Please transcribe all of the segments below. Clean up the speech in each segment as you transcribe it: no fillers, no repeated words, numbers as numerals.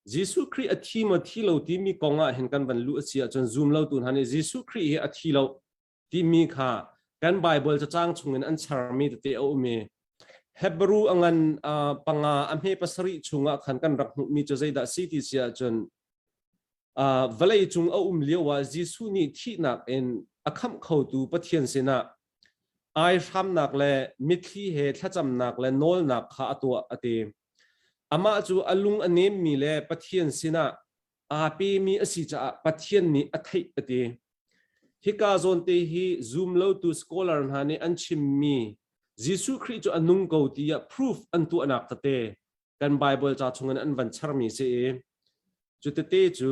Jesuh Khrih a thi maw thi lo timi kong ah hin kan van luh a si ahcun zum lo tu hna nih Jesuh Khrih hi a thi lo timi kha kan Bible cacang chungin an charmi tete a um i Hebrew a ngan panga a hme pasarih chungah khan kan rak hmuhmi cu zeidah si ti si ahcun vawlei cung a um lio ah Jesuh nih thihnak in a khamh khotu Pathian sinah ai hramnak le mitthli he thlacamnak le nawlnak kha a tuah a ti. Amah cu a lung a nemmi le Pathian sinah aa pemi a si caah Pathian nih a theih a ti. Hika zawnte hi zum lotu scholar hna nih an chimmi Jesuh Khrih cu a nung ko tiah proof an tuahnak tete kan Bible ca chungin an van charmi si i cu tete cu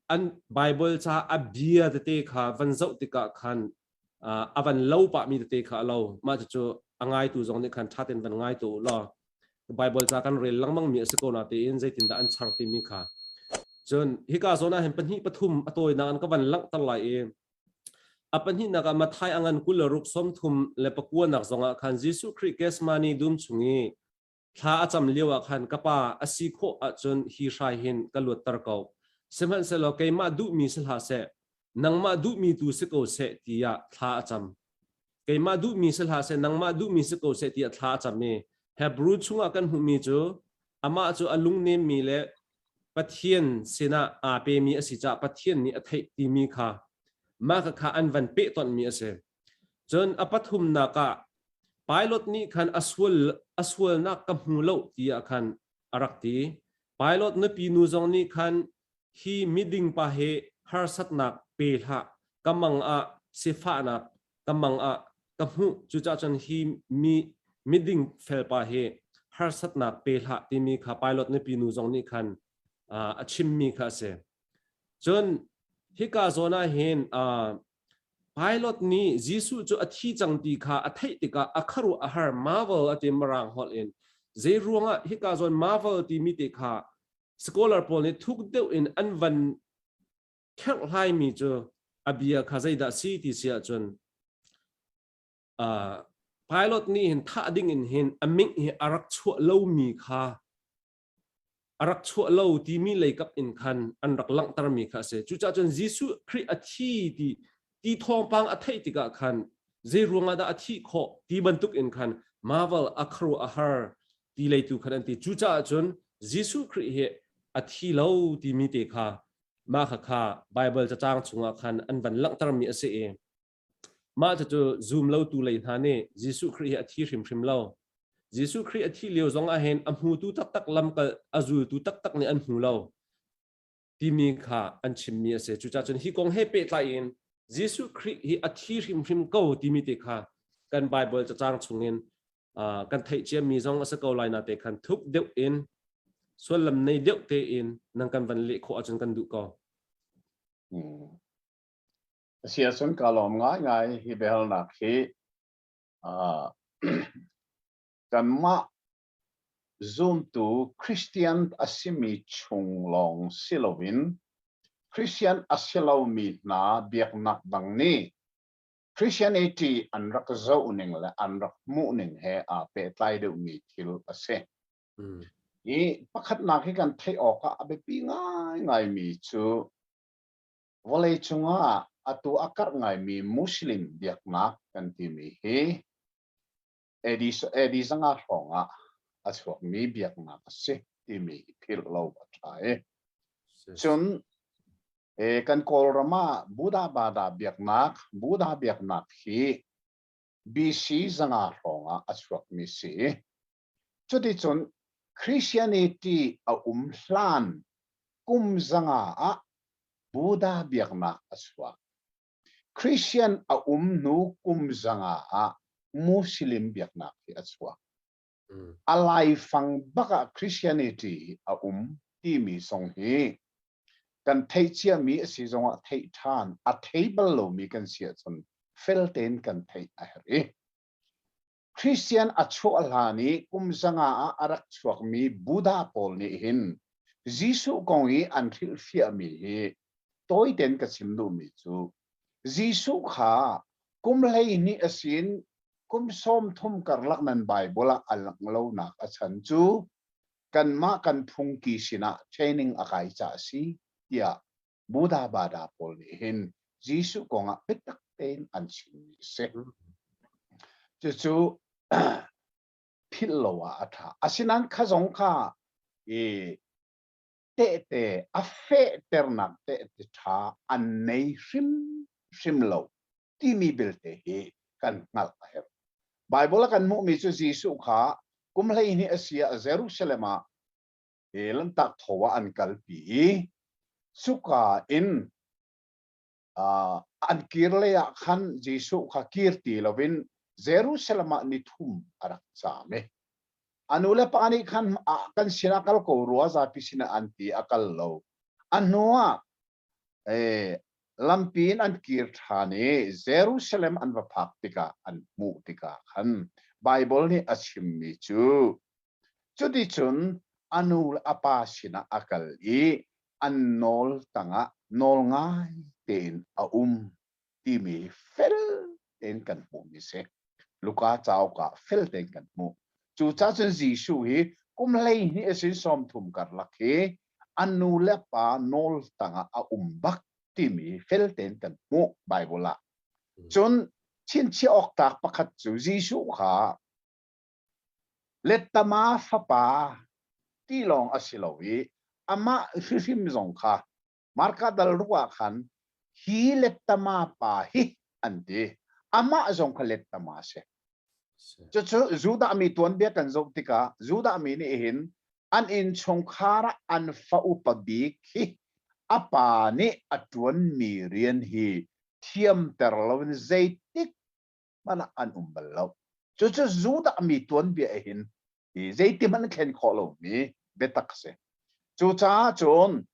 an Bible ca a bia tete kha van zoh tikah khan a van lo pahmi tete kha a lo. Mah cucu a ngaitu zong nih khan ṭha tein van ngai tu u law Bible ca kan rel lengmang mi a si ko na tein zeitindah an char timi kha. Cun hika zawn ah hin pahnih pathum a tawinak an ka van langhter lai i a pahnihnak ah Matthai a ngan kul le ruk sawm thum le pakuanak zongah khan Jesuh Khrih Gethsemane dum chung i thla a cam lio ah khan ka pa a si khawh ahcun hi hrai hin ka luatter ko sihmanhsehlaw keimah duhmi si hlah seh nangmah duhmi tu si ko seh tiah thla a cam keimah duhmi si hlah seh nangmah duhmi si ko seh tiah thla a cam i Hebrew chungah kan hmuhmi cu amah cu a lungnemmi le Pathian sinah aa pemi a si caah Pathian nih a theih timi kha mah kha an van pehtonhmi a si. Cun a pathumnak ah Pilot nih khan a sual a sualnak ka hmu lo tiah khan a rak ti. Pilot nupi nu zong nih khan hi miding pa hi harsatnak pe hlah ka mang ah sifahnak ka mang ah ka hmuh cucaah cun hi mi miding fel pa hi harsatnak pe hlah timi kha pilot nupi nu zong nih khan a chimmi kha a si. Cun hika zawn ah hin Pilot nih Jesuh cu a thi cang ti kha a theih tikah a khuaruah a har marvel a ti Mirang holh in. Zei ruangah hika zawn marvel timi te kha scholar pawl nih thuk deuh in an van kherhhlaimi cu a bia kha zeidah si ti si ahcun pilot nih hin thah ding in hin a ming hi a rak chuah lomi kha a rak chuah lo timi leikap in khan an rak langhtermi kha a si. Cucaah cun Jesuh Khrih a thi ti ti thawngpang a theih tikah khan zei ruangah dah a thih khawh ti bantuk in khan marvel a khuaruah a har ti leitu khan an ti. Cucaah cun Jesuh Khrih hi a thi lo timi te kha mah kha kha Bible cacang chungah khan an van langhtermi a si i Mah cucu zum lotu lei hna nih Jesuh Khrih hi a thi hrimhrim lo. Jesuh Khrih a thih lio zong ah hin a hmutu taktak lamkal a zultu taktak nih an hmu lo timi kha an chimmi a si. Cucaah cun hi kong he pehtlai in Jesuh Khrih hi a thi hrimhrim ko timi te kha kan Bible cacang chungin kan theih ciami zong a si ko lai na te khan thuk deuh in sullam nei deuh tein nan kan van leh khawh ahcun kan duh ko. A si ahcun kaa lawm ngaingai hi biahalnak hi kanmah zumtu Christian a simi chung lawng si loin Christian a si lomi hna biaknak dang nih Christianity an rak zoh ning le an rak hmuh ning he aa pehtlai deuhmi thil a si. Hi pakhatnak hi kan theih awk ah a biapi ngaingaimi cu Vawleicung ah atu a karh ngaimi Muslim biaknak kan timi hi AD, AD zanga hrawng ah a chuakmi biaknak a si timi hi philh lo a ṭha i. Cun kan Kawlram ah Buddha Bada biaknak, Buddha biaknak hi BC zanga hrawng ah a chuakmi si. Cuticun Christianity a um hlan kum zanga ah Buddha biaknak a chuak. Christian a um hnu kum zanga ah Muslim biaknak hi a chuak. A laifang bak ah Christianity a um timi zong hi kan theih ciami a si zongah theih ṭhan a thei bal lomi kan si ahcun fel tein kan theih a herh i Christian a chuah hlan i kum zanga ah a rak chuakmi Buddha pawl nih hin Jesuh kong i an hrilhfiahmi hi tawi tein ka chim duhmi cu Jesuh kha kum 12 a sin kum 30 karlak nan Bible ah a langh lonak a chan cu. Kanmah kan phungki sinah training a kai ca a si tiah Buddha Bada pawl nih hin Jesuh kongah biatak tein an chimmi a si. Cucu philh lo ah a ṭha. Asinain kha zong kha i tehte a fehternak tehte ṭha an nei hrimhrim lo timi belte hi kan hngalh a herh. Baibal ah kan hmuhmi cu Jesuh kha kum 12 a si ah Jerusalem ah hi Lanhtak Tho ah an kalpi i cuka in an kir lei ah khan Jesuh kha kir ti loin Jerusalem ah nithum a rak caam i a nu le pa nih khan kan sinah kal ko rua zapi sinah an ti a kal lo. A hnu ah lampi in an kir ṭhan i Jerusalem an va phak tikah an hmuh tikah khan Baibal nih a chimmi cu cuticun a nu le a pa sinah a kal i an nawl tangah nawl ngai tein a um timi fel tein kan hmuhmi si. Luka cauk ah fel tein kan hmuh. Cucaah cun Jesuh hi kum 12 a sin 30 karlak hi a nu le pa nawl tangah a um bak timi fel tein kan hmuh Bible ah. Cun chinchiah awk tlak pakhat cu Jesuh kha lettama fapa ti lawng a si lo i amah hrihrim zong kha Marka dal ruk ah khan hi lettama pa hi an ti. Amah zong kha lettama a si. Cucu Judah mi tuanbia kan zoh tikah Judah mi nih hin an innchungkhar ah an fa upa bik hi a pa nih a ṭuanmi rian hi thiamter loin zeitik hmanh ah an um bal lo. Cucu Judah mi tuanbia hin hi zeiti hmanh thlen khawh lomi biatak a si. Cucaah cun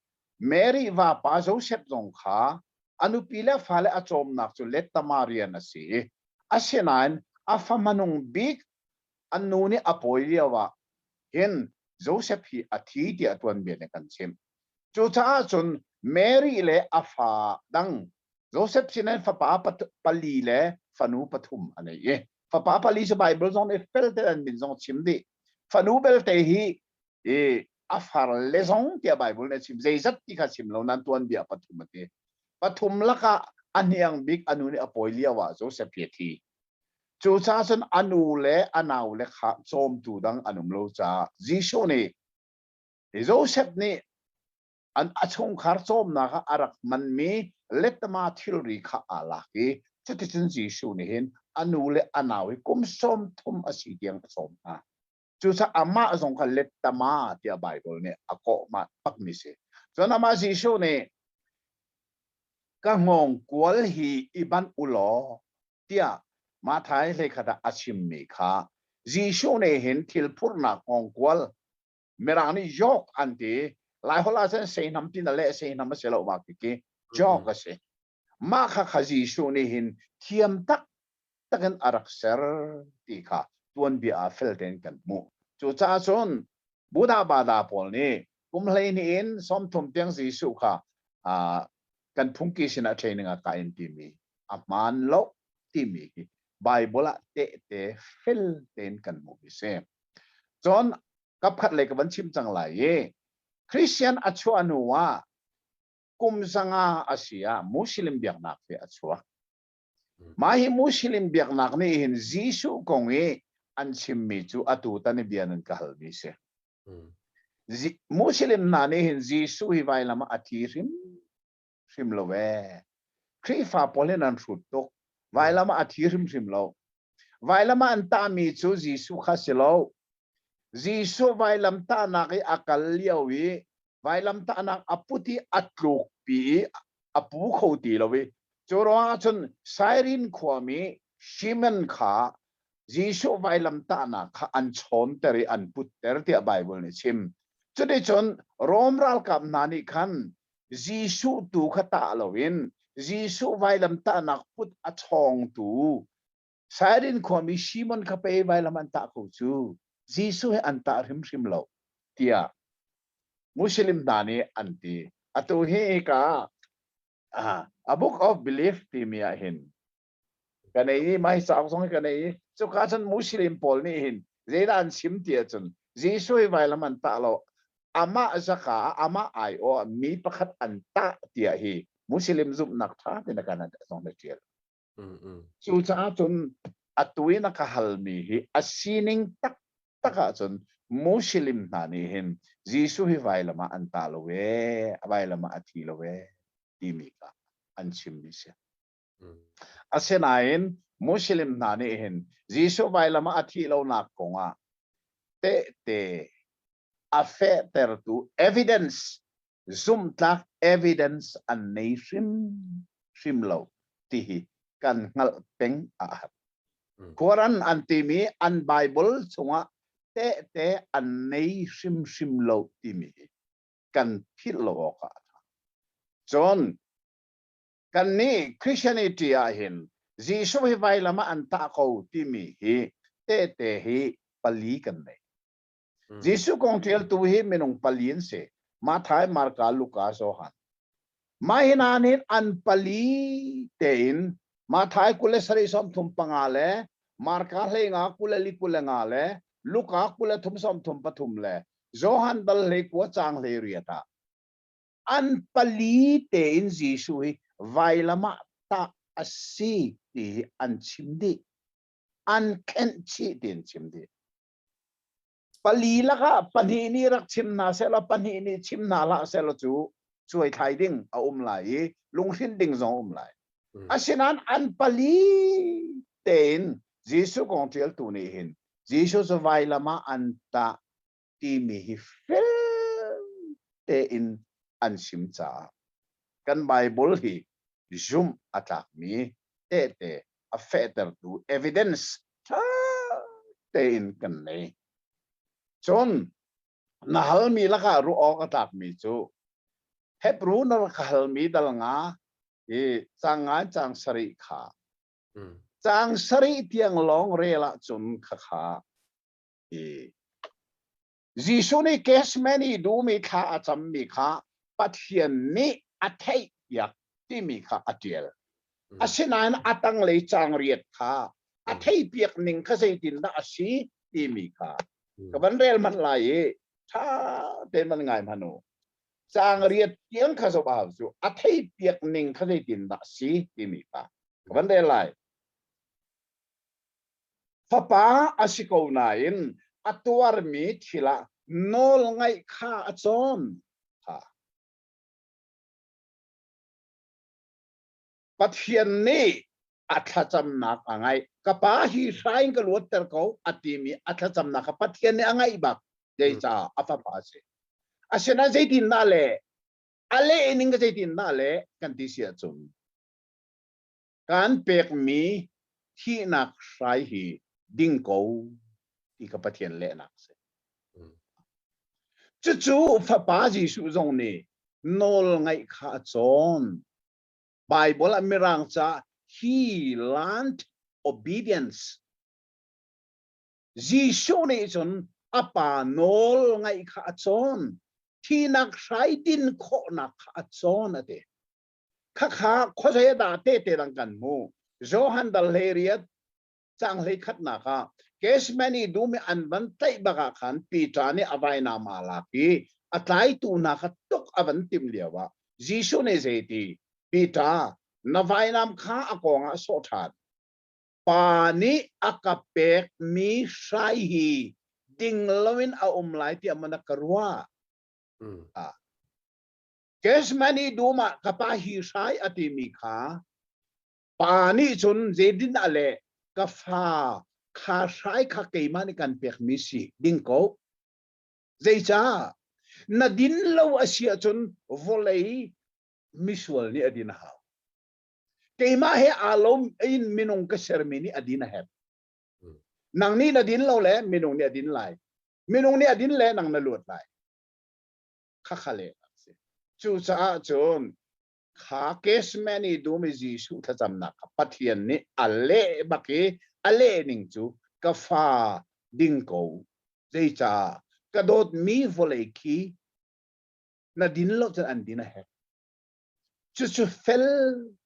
Mary vapa Joseph zong kha a nupi le fale a cawmnak cu lettama rian a si i asinain a fa hmanung bik an nu nih a pawi lio ah hin Joseph hi a thi tiah tuanbia nih kan chimh. Cucaah cun Mary le a fa dang Joseph sinin fapa pali le fanu pathum a nei i fapa pali cu Bible zong nih fel te an min zong chim dih. Fanu belte hi i a far le zong tiah Bible nih a chim. Zeizat ti kha chim lo nan tuanbia pathum a ti. Pathum lakah a hniang bik a nu nih a pawi lio ah Joseph hi a thi. Cucaah cun a nu le a nau le kha cawmtu dang an um lo caah Jesuh nih Joseph nih an a chungkhar cawmnak ah a rak hmanmi letama thilri kha aa lak i cuticun Jesuh nih hin a nu le a nau hi kum 30 a si tiang a cawm hna. Cucaah amah zong kha lettama tiah Baibal nih a kawh bakmi si. Cun amah Jesuh nih ka hngawngkual hi i banh u law tiah Matthai 21 ah a chimmi kha Jesuh nih hin thil phurhnak hngawngkual Mirang nih yoke an ti. Laiholh ah cun seihnam tin a leh seihnam a si lo ma kiki yoke a si. Mah kha kha Jesuh nih hin thiam tak takin a rak ser ti kha tuanbia ah fel tein kan hmuh. Cucaah cun Buddha Bada pawl nih kum 12 in 30 tiang Jesuh kha kan phungki sinah training a ka in timi a hmaan lo timi hi Bible ah tehte fel tein kan hmuh mi si. Cun kapkhat lei ka van chim cang lai i Christian a chuah hnu ah kum 500 a si ah Muslim biaknak hi a chuak. Mah hi Muslim biaknak nih hin Jesuh kong i an chimmi cu atu tan i bia nan ka halmi si. Muslim hna nih hin Jesuh hi vailam ah a thi hrim hrim lo ee. Khrihfa pawl hin an hrut tuk. Vailam ah a thi hrimhrim lo. Vailam ah an tahmi cu Jesuh kha si lo. Jesuh vailam tahnak i a kal lio i vailam tahnak a put i a tlukpi i a pu kho ti lo i cu ruangah cun Sairin khuami Simon kha Jesuh vailam tahnak kha an chawnter i an putter tiah Baibal nih a chim. Cuticun Rom ralkap hna nih khan Jesuh tu kha tah loin Jesuh vailam tahnak put a chawngtu Sairin khuami Simon kha pei vailam an tah ko cu Jesuh he an tah hrimhrim lo tiah Muslim hna nih an ti. Atu hi hika a Book of Belief timi ah hin kan ei i mai cauk zong hi kan ei i cuka cun Muslim pawl nih hin zeidah an chim ti ahcun. Jesuh hi vailam an tah lo. Amah zaka ah amah aiawh ah mi pakhat an tah tiah hi Muslim zumhnak ṭha tein a kan zong na ṭial. Cucaah cun atu in a ka halmi hi a sining taktak ahcun Muslim hna nih hin Jesuh hi vailam ah an tah lo ee, vailam ah a thi lo ee timi kha an chimmi si. Asinain Muslim hna nih hin Jesuh vailam ah a thih lonak kongah tehte a fehtertu evidence zumhtlak evidence an nei hrim hrim lo ti hi kan hngalh peng a har. Quran an timi an Bible chungah tehte an nei hrimhrim lo timi hi kan philh lo awk ah a ṭha. Cun kannih Christianity ah hin Jesuh hi vailam ah an tah ko timi hi tehte hi pali kan nei. Jesuh kong ṭialtu hi minung pali an si. Matthai, Marka, Luka, Johan. Mah hi hna nih an pali tein Matthai 27 35 le Marka 15 24 25 le Luka 23 33 le Johan dal 19 caang 18 ah an pali tein Jesuh hi vailam ah tah a si ti hi an chim dih. An khenh chih tiin chim dih. Pali lakah pahnih nih rak chim hna sehlaw pahnih nih chim hna hlah sehlaw cu cuaithlai ding a um lai i lunghrinh ding zong a um lai. Asinain an pali tein Jesuh kong ṭialtu nih hin Jesuh cu vailam ah an tah timi hi fel tein an chim caah kan Bible hi zumh a tlakmi tehte a fehtertu evidence ṭha tein kan nei. Cun na halmi lakah ruah awk a tlakmi cu Hebrew na rak halmi dal nga i cang nga cang sarih kha cang sarih tiang lawng rel ahcun khakha i Jesuh nih Gethsemane dum i thla a cammi kha Pathian nih a theihpiak timi kha a ṭial. Asinain a tanglei caang riat kha a theihpiak ning kha zeitindah a si timi kha ka van rel hmanh lai i ṭha tein van ngai hmanh u. Caang riat tiang kha zoh hau cu a theihpiak ning kha zeitindah a si timi kha ka van rel lai. Fapa a si ko nain a tuarmi thil ah nawlngaih kha a cawn. Ha. Pathian nih a thlacamnak a ngaih. Ka pa hi hrai in ka luatter ko a timi a thlacamnak kha Pathian nih a ngaih bak. Zeicah a fapa a si. Asinain zeitindah le a leh ning ka zeitindah le kan ti si ahcun Kan pekmi thihnak hrai hi ding ko ti ka Pathian lehnak a si. Cucu Fapa Jesuh zong nih nawl ngaih kha a cawn. Bible ah Mirang ca he learned obedience. Jesuh nih cun a pa nawl ngaih kha a cawn. Thihnak hrai din khawhnak kha a cawn a ti. Khakha khuazei dah tehte dang kan hmu. Johan dal hlei riat cang hlei khatnak ah Gethsemane dum i an van tlaih bak ah khan Peter nih a vainam aa lak i a tlaitu hna kha tuk a van timh lio ah Jesuh nih zeiti Peter na vainam kha a kawng ah sawh ṭhan. Pa nih a ka pekmi hrai hi ding loin a um lai tiah maw na ka ruah? Ah. Gethsemane dum ah ka pa hi hrai a timi kha pa nih cun zeitin a leh ka fa kha hrai kha keimah nih kan pekmi si ding ko zeicah na din lo a si ahcun vawlei misual nih a din a hau keimah he aa lo in minung ka sermi nih a din a herh nang nih na din lo le minung nih a din lai minung nih a din le nang na luat lai khakha le a si. Cucaah cun kha Gethsemane dum i Jesuh thlacamnak kha Pathian nih a leh bak i a leh ning cu ka fa ding ko zeicah ka dawtmi vawlei khi na din lo cun an din a herh. Cucu fel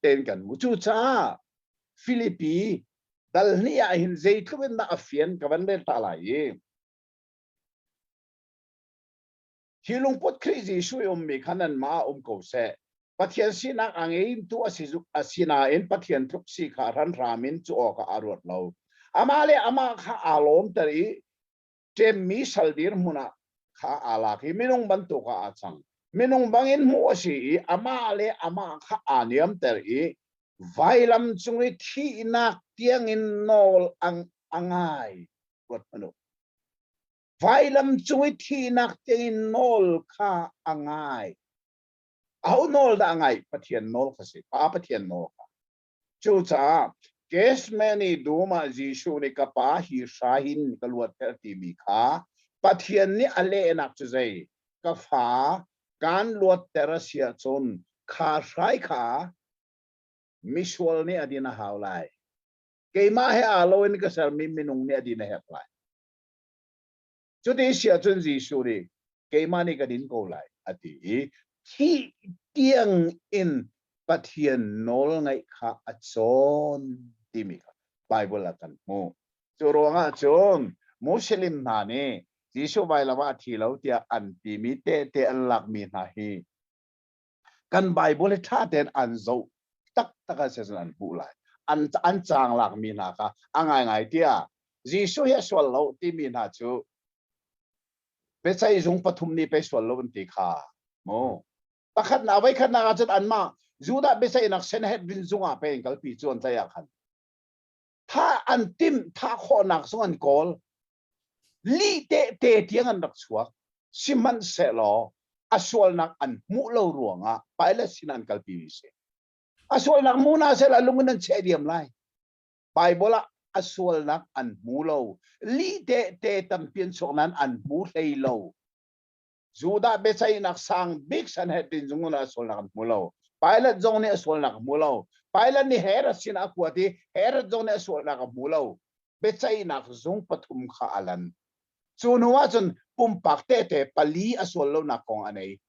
tein kan hmu. Cucaah Filipi dal hnih ah hin zeitluk in dah a fian ka van rel ta lai i. Hi lungput Khrih Jesuh i ummi kha nanmah ah um ko seh. Pathian sinak a ngeitu a si a si nain Pathian tluk si kha hranhram in cu awkah a ruat lo. Amah le amah kha aa lawmter i ṭemmi sal dirhmun ah kha aa lak i minung bantuk ah aa cang. Minung bangin hmuh a si i amah le amah kha aa niamter i vailam cung i thihnak tiangin nawl a ngai. Ruat hmanh u. Vailam cung i thihnak tiangin nawl kha a ngai. Aho nawl dah a ngaih? Pathian nawl kha si. Pa Pathian nawl kha. Cucaah Gethsemane dum ah Jesuh nih ka Pa hi hra hin ka luatter timi kha Pathian nih a lehnak cu zei? Ka fa kaan luatter a si ahcun kha hrai kha misual nih a din a hau lai. Keimah he aa lo in ka sermi minung nih a din a herh lai. Cuti si ahcun Jesuh nih keimah nih ka din ko lai a ti i thih tiang in Pathian nawlngaih kha a cawn timi kha Bible ah kan hmuh. Cu ruangah cun Muslim hna nih Jesuh vailam ah a thi lo tiah an timi tehte an lakmi hna hi kan Bible hi ṭha tein an zoh taktak ah cun an hmuh lai. An an caang lakmi hna kha a ngaingai tiah Jesuh hi a sual lo timi hna cu biaceih zung pathum nih pei sual lo an ti kha mu pakhatnak voikhatnak ah cun anmah Judah biaceihnak Sanhedrin zung ah pei an kalpi cu an tlaih ah khan tha an timh thah khawhnak zung an kawl lih tehte tiang an rak chuak sihmanhsehlaw a sualnak an hmuh lo ruangah Pilate sin an kalpi mi si a sualnak hmu hna seh la lung in an cheh diam lai Bible ah a sualnak an hmu lo lih tehte tampi an chuak nain an hmu hlei lo Judah biaceihnak sang bik Sanhedrin zung a sualnak an hmu lo. Pilate zong nih a sualnak a hmu lo. Pilate nih Herod sinah a kuat i Herod zong nih a sualnak a hmu lo. Biaceihnak zung pathum kha a lan. Cu hnu ah cun pumpak tehte pali a sual lonak kong a nei.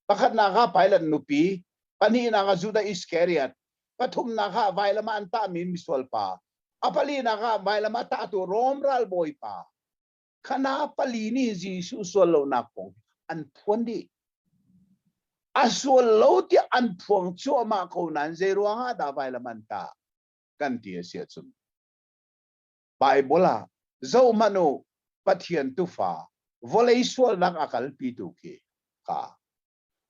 Pakhatnak ah Pilate nupi, pahnihnak ah Judah Iskariot, pathumnak ah vailam ah an tahmi misual pa, a palinak ah vailam ah tahtu Rom ralbawi pa. Khana pali nih Jesuh sual lonak kong an phuan dih. A sual lo tiah an phuang cuahmah ko nain zei ruangah dah vailam an tah kan ti a si ahcun Bible ah zohhmanh u Pathian tufa vawlei sualnak a kalpitu khi ka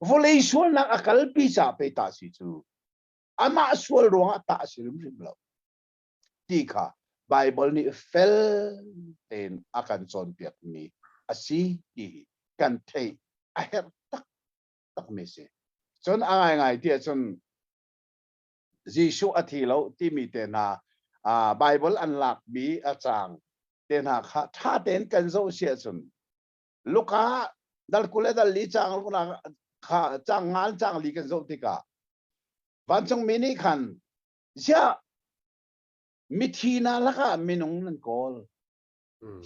vawlei sualnak a kalpi ca pe ta si cu amah sual ruangah tah a si hrimhrim lo. ti kha Baibal nih fel tein a kan cawnpiakmi a si ti hi kan theih a herh taktakmi si. Cun a ngaingai ti ahcun Jesuh a thi lo timi te hna Baibal an lakmi a caang te hna kha ṭha tein kan zoh si ahcun Luka dal 20 le dal li caang kha caang ngal caang li kan zoh tikah vancungmi nih khan Ziah mithi hna lakah minung nan kawl.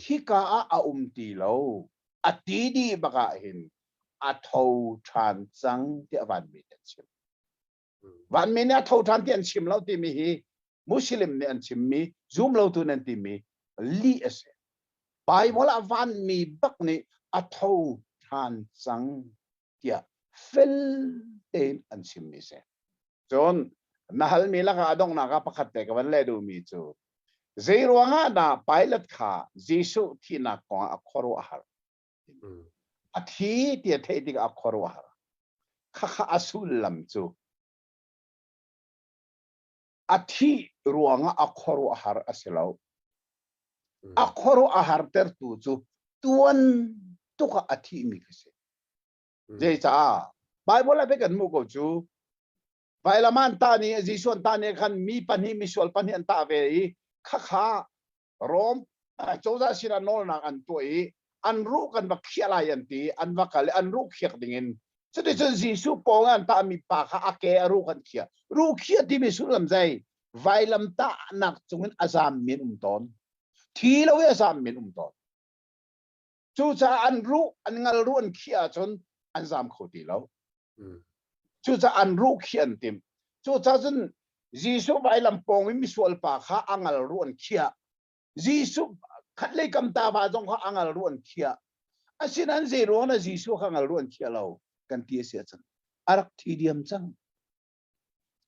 Hika ah a um ti lo. A ti dih bak ah hin a tho ṭhan cang tiah vanmi nih an chim. Vanmi nih a tho ṭhan ti an chim lo timi hi Muslim nih an chimmi, zumlotu nih an timi lih a si. Bible ah vanmi bak nih a tho ṭhan cang tiah fel tein an chimmi si. Cun na halmi lakah a donghnak ah pakhat te ka van leh duhmi cu zei ruangah dah Pilate kha Jesuh thihnak kongah a khuaruah a har? A thi ti a theih tikah a khuaruah a har. Khakha a sullam cu a thih ruangah a khuaruah har a si lo. A khuaruah a hartertu cu tuan tuk ah a thihmi kha si. Zeicah? Bible ah kan hmuh ko cu vailam an tah ni Jesuh an tah ni khan mi pahnih misual pahnih an tah ve i khakha Rom cozah sinah nawlnak an tuah i an ruh kan va khiah lai an ti an va kal i an ruh khiak dingin cuticun Jesuh pawng an tahmi pa kha a ke a ruh kan khiah ruh khiah timi sullam zei vailam tahnak cungin a zam min um tawn thi lo i a zam min um tawn Cucaah an ruh, an ngal ruh an khiah ahcun an zam kho ti lo. Cucaah an ruh khi an timh. Cucaah cun Jesuh vailam pawng i misual pa kha a ngal ruh an khiah. Jesuh khatlei kam ta va zong kha a ngal ruh an khiah. Asinain zei ruang na Jesuh kha ngal ruan khia lo kan ti a si ahcun a rak thi diam cang.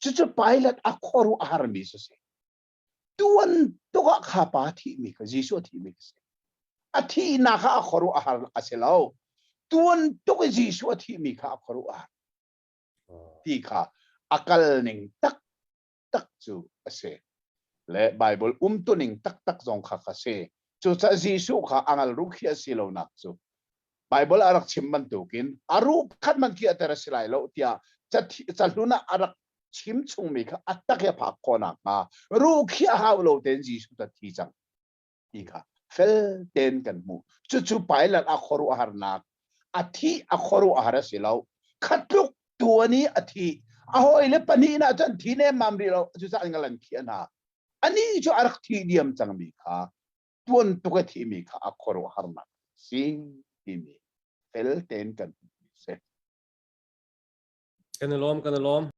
Cucu Pilate a khuaruah a harmi cu si. Tuan tuk ah kha pa thihmi kha Jesuh a thihmi kha si. A thihnak kha a khuaruah a har a si lo. Tuan tuk i Jesuh a thihmi kha a khuaruah a har. Ti kha a kal ning tak tak cu a si. Le Bible umtuning taktak zong kha kha si. Cucaah Jesuh kha a ngal ruh khi a si lonak cu Bible a rak chim bantukin a ruh khat man khi a ter a si lai lo tiah cahlun ah a rak chim chungmi kha a tak i a phak khawh nakhnga ruh khi a hau lo tein Jesuh cu a thi cang ti kha fel tein kan hmuh. Cucu Pilate a khuaruahharnak a thih a khuaruahhar a si lo. Khatluk tuan i a thi. A hawile pahnihna cun thi nemmam rih lo. Cucaah ngalan khi hna. Anih cu a rak thi diam cangmi kha tuan tuk a thimi kha a khuaruahharnak si timi fel tein kan hmuhmi si. Kan i lawm, kan i lawm.